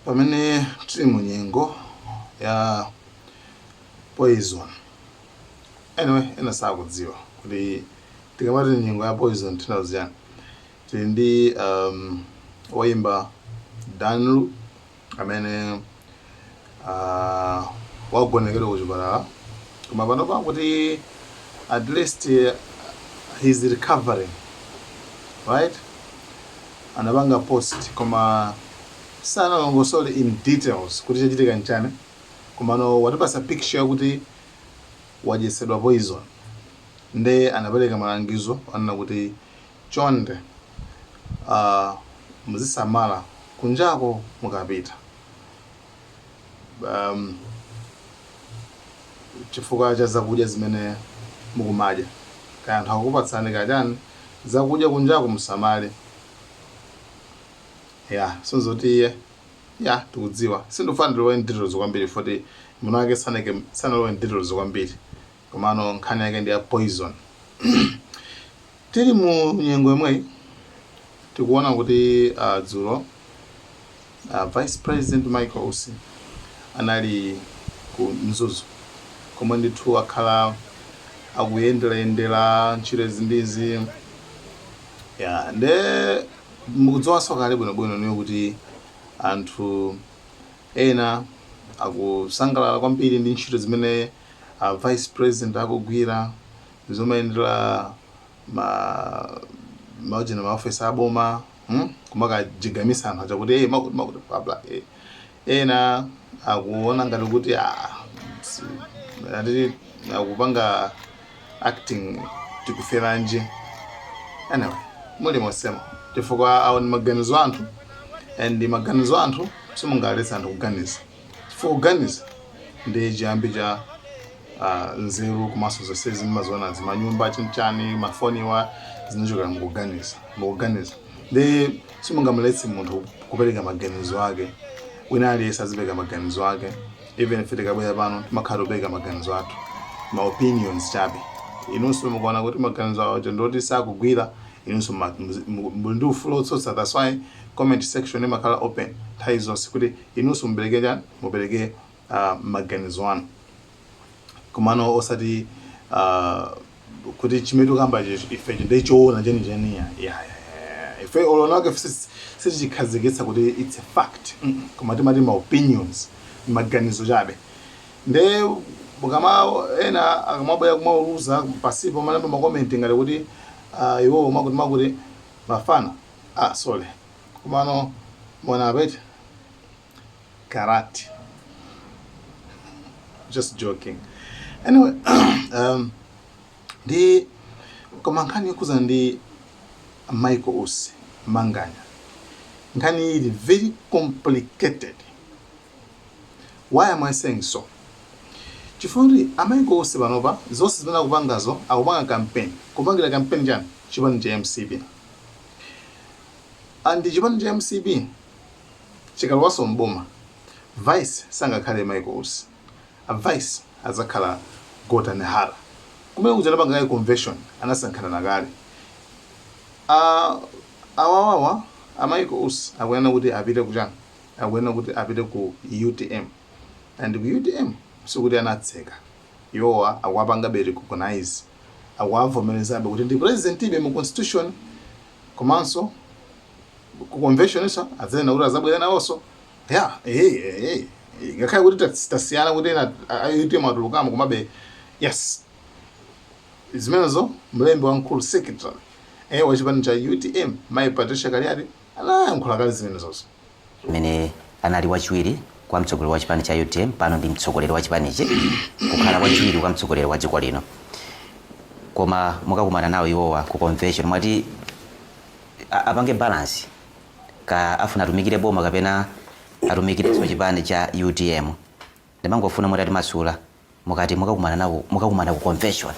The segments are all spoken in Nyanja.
Pamene tili mu nyengo ya poison, anyway, ena sakudziwa kuti tikamati nyengo ya poison tinaziyani. Tili ndi woyimba Danlu amene wagonekedwa ku chipatala, koma panopa kuti at least he's recovering, right? Anapanga post koma sanalongosole in details kuti chachitika nchani, komano watipasa picture yakuti wadyetsedwa poison. Nde anapereka malangizo anena kuti chonde muzisamala kunjako mukapita, chifukwa cha zakudya zimene mukumadya, kaya anthu akukupatsani kachani zakudya kunjako, musamale. Ya, sinzoti iye ya tikudziwa, sindikufuna ndilowe in details kwambiri foti muno ake saneke sanalowe in details kwambiri, komano nkhani yake ndi ya poison. Tili mu nyengo imweyi, tikuona kuti dzulo Vice President Michael Usi anali ku Mzuzu, komwe ndithu akhala akuyenderayendera ntchito izi ndizi. Ya, nde mukudziwanso kale bwinobwino niyo kuti anthu ena akusangalala kwambiri ndi ntchito zimene Vice President akugwira, zomayendera ma maujena, maofesi aboma, Kumakajigamisa anthu aja kuti hey, makuti makuti, bla bla, eh. Ena akuona ngati kuti ah, ati akupanga acting tikuferanji. Anyway, muli mosemo, chifukwa awo ndi maganizo anthu, and maganizo anthu simungaletsa anthu kuganiza, chifukwa kuganiza ndi chiyambi cha nzeru. Komanso zonsezi mumaziona, zimanyumba chinchani, mafoniwa, zinachokera mukuganiza, mukuganiza. Ndi simungamuletse munthu kupereka maganizo ake. Wina aliyense azipereka maganizo ake. Even ife tikabwera pano timakhala kupereka maganizo athu, ma opinions chabe. Inunso mukuona kuti maganizo awo ndoti sakugwira, inunso muli ndi ufulu otsutsa. That's why comment section imakhala open nthawi zonse, kuti inunso mupereke chani, mupereke maganizo anu, komano osati kuti chimene tikamba ifecho ndi choona chenicheni. Ya, ife olonake sitichikhazikitsa kuti it's a fact. Koma timati ma opinions, maganizo chabe. Nde mukama ena akamabwera kumauluza pasipo malemba ma comment ngati kuti iwowo makuti makuti mafana, ah, sorry, komano mwana apete karate. Just joking. Anyway, ndi koma nkhani yokhuzana ndi Michael Usi Manganya, nkhani ili very complicated. Why am I saying so? Chifukwa kuti a Michael Usi panopa zonse zimene akupangazo, akupanga campaign, kupangira campaign chani? Chipani cha MCP. And chipani cha MCP chikalowanso mboma, vice sangakhale Michael Usi, a vice adzakhala Gotani Hara. Kumene kuja anapanga kale convention, anasankhana kale. Awawawa a Michael Usi akuyenera kuti apite kuchani? Akuyenera kuti apite ku UTM. And ku UTM sikuti anatseka, iwowa akuwapangabe recognize, akuwavomerezabe kuti ndi president ibe mu constitution. Komanso ku convention iso adzanena kuti azabwera nawonso. Ya, ngakhale kuti tasiyana kuti ena a UTM atulukamo, komabe yes, zimenezo mlembi wamkulu, secretary wa chipani cha UTM, Mayi Patricia Kaliati, anayankhula kale zimenezozo. Amene anali wachiwiri kwa mtsogoleri wa chipani cha UTM, pano ndi mtsogoleri wa chipanichi, kukhala wachiwiri kwa mtsogoleri wa dziko lino, koma mukakumana nawo iwowa ku convention, mwati apange balance ka afuna atumikire boma kapena atumikirenso chipani cha UTM. Ndimangofuna mutati masula, mukati mukakumana nawo, mukakumana ku convention,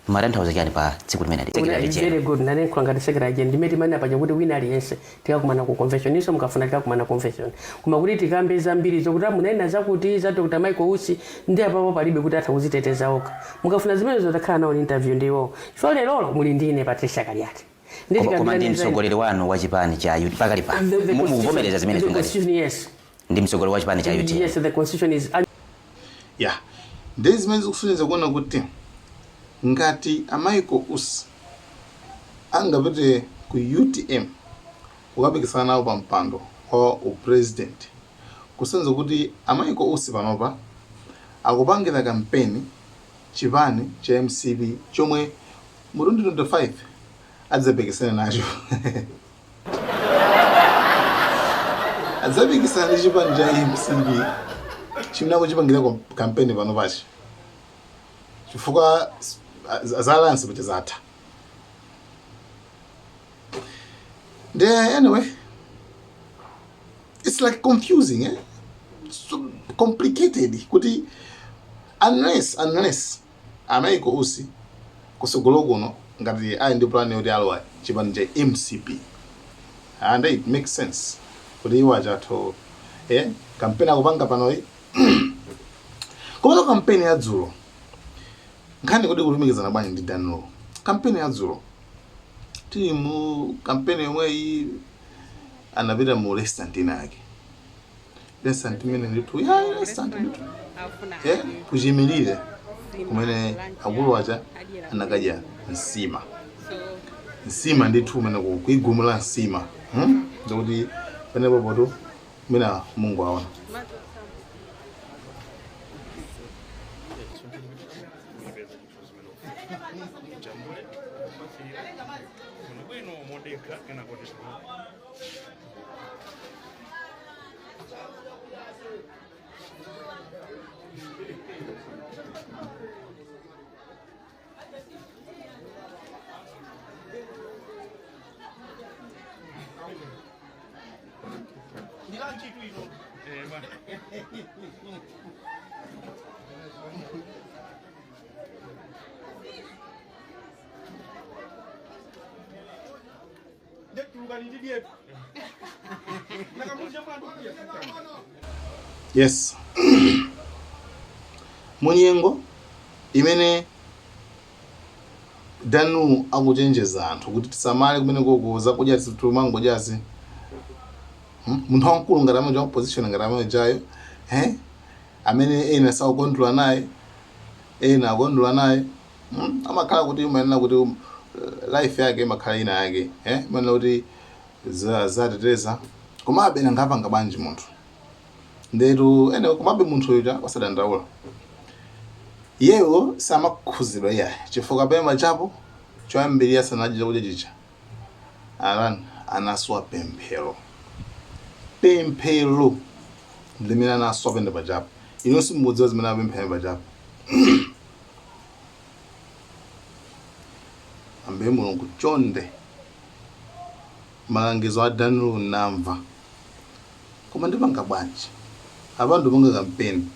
mumatanthauza chani pa tsiku limene secretary general? Very good. Nanenkhula ngati secretary general, ndimene timanena paja kuti wina aliyense tikakumana ku convention, inso mukafuna tikakumana convention, koma kuti tikambe zambiri zokuti munanena zakuti za Dr Michael Usi, ndi apapo palibe kuti atha kuziteteza okha. Mukafuna zimenezo, takhala nawo interview ndiwo, chifukwa lerolo muli ndine Patricia Kaliati. Koma ndi mtsogoleri wanu wa chipani cha UTM pakali pano, mukuvomereza zimene? The constitution, yes. Ndi mtsogoleri wa chipani cha UTM. Yes, the constitution is Ya, ndi zimene zikusonyeza kuona kuti ngati a Michael Usi angapite ku UTM kukapikisana nawo pa mpando wa upresident, kusonyeza kuti a Michael Usi panopa akupangira kampeni chipani cha mcp chomwe mu 2025 adzapikisane nacho. Adzapikisana ndi chipani cha mcp chimene akuchipangira kampeni panopachi, chifukwa za alliance paja zatha. Nde anyway, it's like confusing, eh? So complicated kuti unless a Michael Usi kusogolo kuno ngati ali ndi plan yoti alowa chipani cha mcp, and it makes sense kuti iwo achatho kampeni akupanga panoyi. Komano kampeni ya dzulo, nkhani kodi kulumikizana bwanji ndi Dan Lu? Kampeni ya dzulo, tili mu kampeni yomweyi, anapita mu restaurant ina yake, restaurant imene ndithu ya restaurant ndithu kuchimilire kumene akulu aja anakadya nsima, nsima ndithu kumene kuigumula nsima, Ndikuti penepo poto kumene Mungu aona. Yes, munyengo imene Dan Lu akuchenjeza anthu kuti tisamale kumene koko zakudya timangodyazi, Munthu wamkulu ngati amene wa opposition ngati amene jayo, amene ena sakukondwera naye, ena akondwera naye, Amakhala kuti umanena kuti life yake imakhala ina yake, Imanena kuti zateteza, komabe nanga apanga bwanji munthu ndetu anyway. Komabe munthu uja osadandaula, iyeyo samakhuzidwa iyayi, chifukwa pamene machapo choyambirira sanadye chakudya chija alan anaswa pemphero, pemphero limene anaswa pene pachapo. Inu simukudziwa zimene apemphera pachapo. Ambuye Mulungu, chonde, malangizo a Dan Lu namva, koma ndipanga bwanji apa? Ndipanga kampeni.